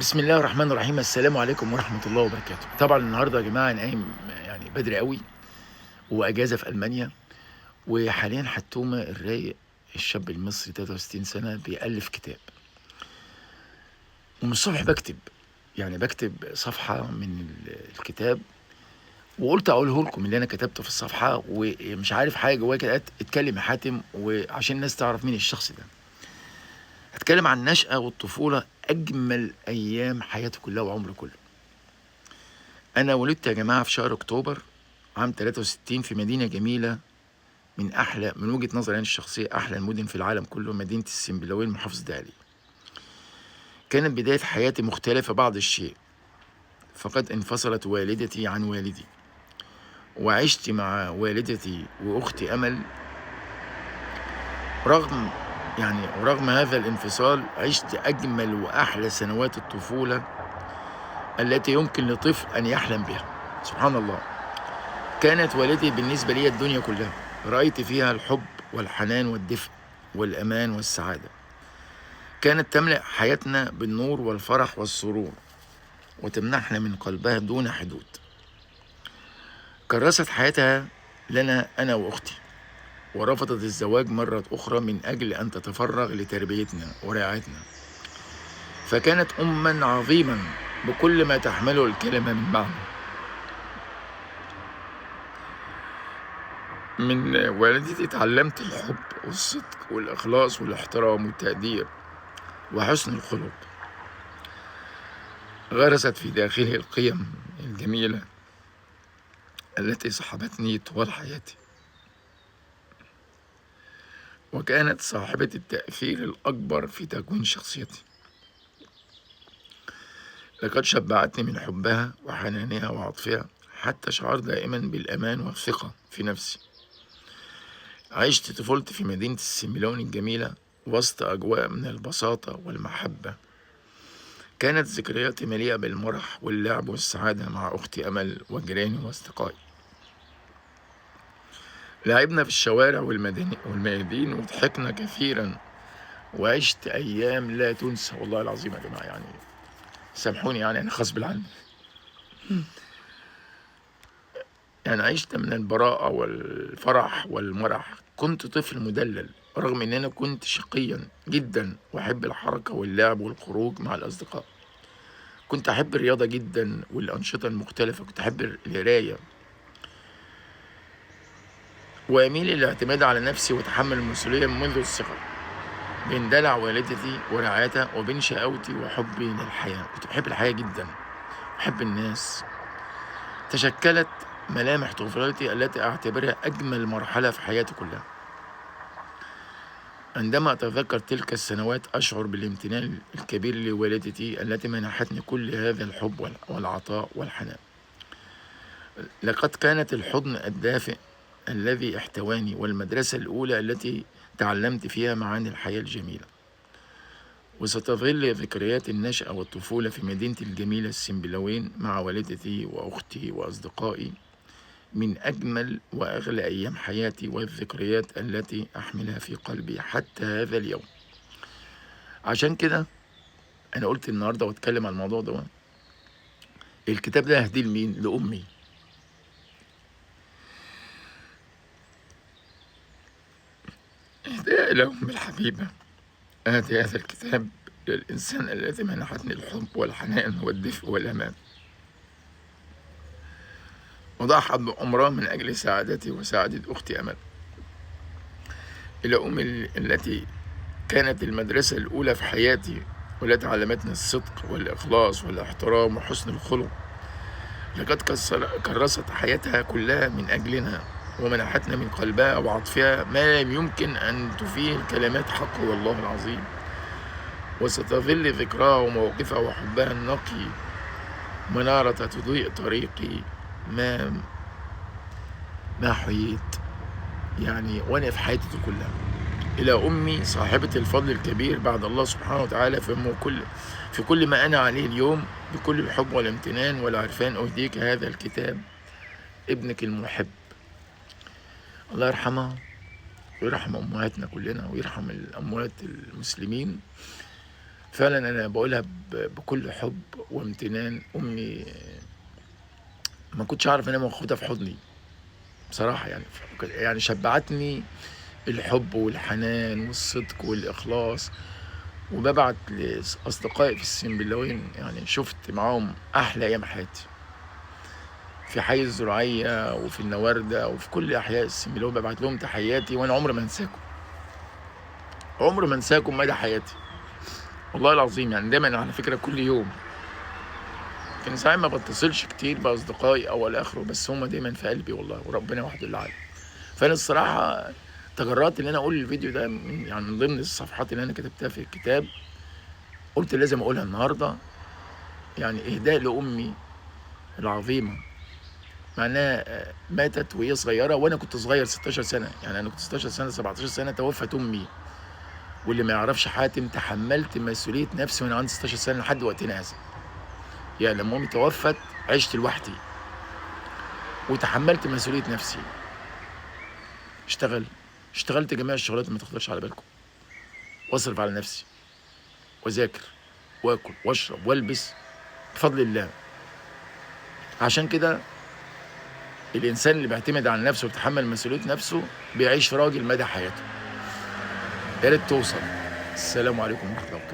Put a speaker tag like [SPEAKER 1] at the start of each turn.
[SPEAKER 1] بسم الله الرحمن الرحيم. السلام عليكم ورحمة الله وبركاته. طبعا النهاردة يا جماعة أنا قايم يعني بدري قوي، وأجازة في ألمانيا، وحاليا حتومة الرايق الشاب المصري 63 سنة بيألف كتاب، ومن الصبح بكتب، يعني بكتب صفحة من الكتاب، وقلت أقوله لكم اللي أنا كتبته في الصفحة، ومش عارف حاجة جوايا كده اتكلم يا حاتم، وعشان الناس تعرف مين الشخص ده. هتكلم عن النشأة والطفولة، أجمل أيام حياتي كلها وعمري كله. أنا ولدت يا جماعة في شهر أكتوبر عام 63 في مدينة جميلة، من أحلى، من وجهة نظري أنا الشخصية، أحلى المدن في العالم كله، مدينة السنبلاوين، محافظة الدقهلية. كانت بداية حياتي مختلفة بعض الشيء، فقد انفصلت والدتي عن والدي، وعشت مع والدتي وأختي أمل. رغم هذا الانفصال عشت أجمل وأحلى سنوات الطفولة التي يمكن لطفل أن يحلم بها. سبحان الله، كانت والدتي بالنسبة لي الدنيا كلها، رأيت فيها الحب والحنان والدفء والأمان والسعادة. كانت تملأ حياتنا بالنور والفرح والسرور، وتمنحنا من قلبها دون حدود. كرست حياتها لنا أنا وأختي، ورفضت الزواج مرة أخرى من أجل أن تتفرغ لتربيتنا ورعايتنا. فكانت أماً عظيماً بكل ما تحمله الكلمة من معنى. من والدتي تعلمت الحب والصدق والإخلاص والاحترام والتقدير وحسن الخلق. غرست في داخلي القيم الجميلة التي صاحبتني طوال حياتي، وكانت صاحبة التأثير الأكبر في تكوين شخصيتي. لقد شبعتني من حبها وحنانها وعطفها حتى شعرت دائما بالأمان والثقة في نفسي. عشت طفولتي في مدينة السنبلاوين الجميلة وسط أجواء من البساطة والمحبة. كانت ذكرياتي مليئة بالمرح واللعب والسعادة مع أختي أمل وجيراني وأصدقائي. لعبنا في الشوارع والميادين وضحكنا كثيرا، وعشت أيام لا تنسى والله العظيم يا جماعة. سامحوني، أنا غصب عني. عشت من البراءة والفرح والمرح. كنت طفل مدلل، رغم أن أنا كنت شقيا جدا، وأحب الحركة واللعب والخروج مع الأصدقاء. كنت أحب الرياضة جدا والأنشطة المختلفة، كنت أحب القراية، وأميل للاعتماد على نفسي وتحمل المسؤولية منذ الصغر. بين دلع والدتي ورعايتها وبين شقاوتي وحبي للحياة. كنت بحب الحياة جدا، بحب الناس. تشكلت ملامح طفولتي التي أعتبرها أجمل مرحلة في حياتي كلها. عندما أتذكر تلك السنوات أشعر بالامتنان الكبير لوالدتي التي منحتني كل هذا الحب والعطاء والحنان. لقد كانت الحضن الدافئ الذي احتواني، والمدرسة الأولى التي تعلمت فيها معاني الحياة الجميلة. وستظل ذكريات النشأة والطفولة في مدينتي الجميلة السنبلاوين مع والدتي وأختي وأصدقائي من أجمل وأغلى أيام حياتي، والذكريات التي أحملها في قلبي حتى هذا اليوم. عشان كده أنا قلت النهاردة وأتكلم عن الموضوع ده. الكتاب ده هديه لمين؟ لأمي. إهداء إلى أمي الحبيبة. أهدي هذا الكتاب للإنسان الذي منحتني الحب والحنان والدفء والأمان، وضحت بعمرها من أجل سعادتي وسعادة أختي أمل. إلى أمي التي كانت المدرسة الأولى في حياتي، والتي علمتني الصدق والإخلاص والاحترام وحسن الخلق. لقد كرست حياتها كلها من أجلنا، ومنحتنا من قلبها وعطفها ما لم يمكن أن تفيه الكلمات حقه والله العظيم. وستظل ذكراها ومواقفها وحبها النقي منارة تضيء طريقي ما حييت، وأنا في حياتي كلها. إلى أمي صاحبة الفضل الكبير بعد الله سبحانه وتعالى في كل ما أنا عليه اليوم، بكل الحب والامتنان والعرفان أهديك هذا الكتاب، ابنك المحب. الله يرحمها ويرحم أمهاتنا كلنا ويرحم الأموات المسلمين. فعلا انا بقولها بكل حب وامتنان. امي ما كنتش اعرف انام واخدها في حضني بصراحة، يعني شبعتني الحب والحنان والصدق والاخلاص. وببعت لاصدقائي في السنبلاوين، يعني شفت معاهم احلى ايام حياتي في حي الزراعية وفي النواردة وفي كل احياء السنبلاوين. ببعت لهم تحياتي، وانا عمري ما انساكم، عمري ما انساكم مدى حياتي والله العظيم. يعني دايما على فكرة كل يوم، كان ساعات ما بتصلش كتير باصدقائي او الاخرة، بس هم دايما في قلبي والله، وربنا وحده اللي عالم. فانا الصراحة تجرأت ان انا اقول الفيديو ده يعني من ضمن الصفحات اللي انا كتبتها في الكتاب، قلت لازم اقولها النهارده، يعني اهداء لامي العظيمة، مع انها ماتت وهي صغيرة وانا كنت صغير 16 سنة، يعني انا كنت 16 سنة 17 سنة توفت امي. واللي ما يعرفش حاتم، تحملت مسؤولية نفسي وانا عندي 16 سنة لحد وقتنا هذا. يعني لما امي توفت عشت لوحدي وتحملت مسؤولية نفسي. اشتغلت جميع الشغلات اللي ما تخطرش على بالكم، واصرف على نفسي واذاكر واكل واشرب والبس بفضل الله. عشان كده الانسان اللي بيعتمد على نفسه وبيتحمل مسؤولية نفسه بيعيش راجل مدى حياته. يا ريت توصل. السلام عليكم ورحمة الله وبركاته.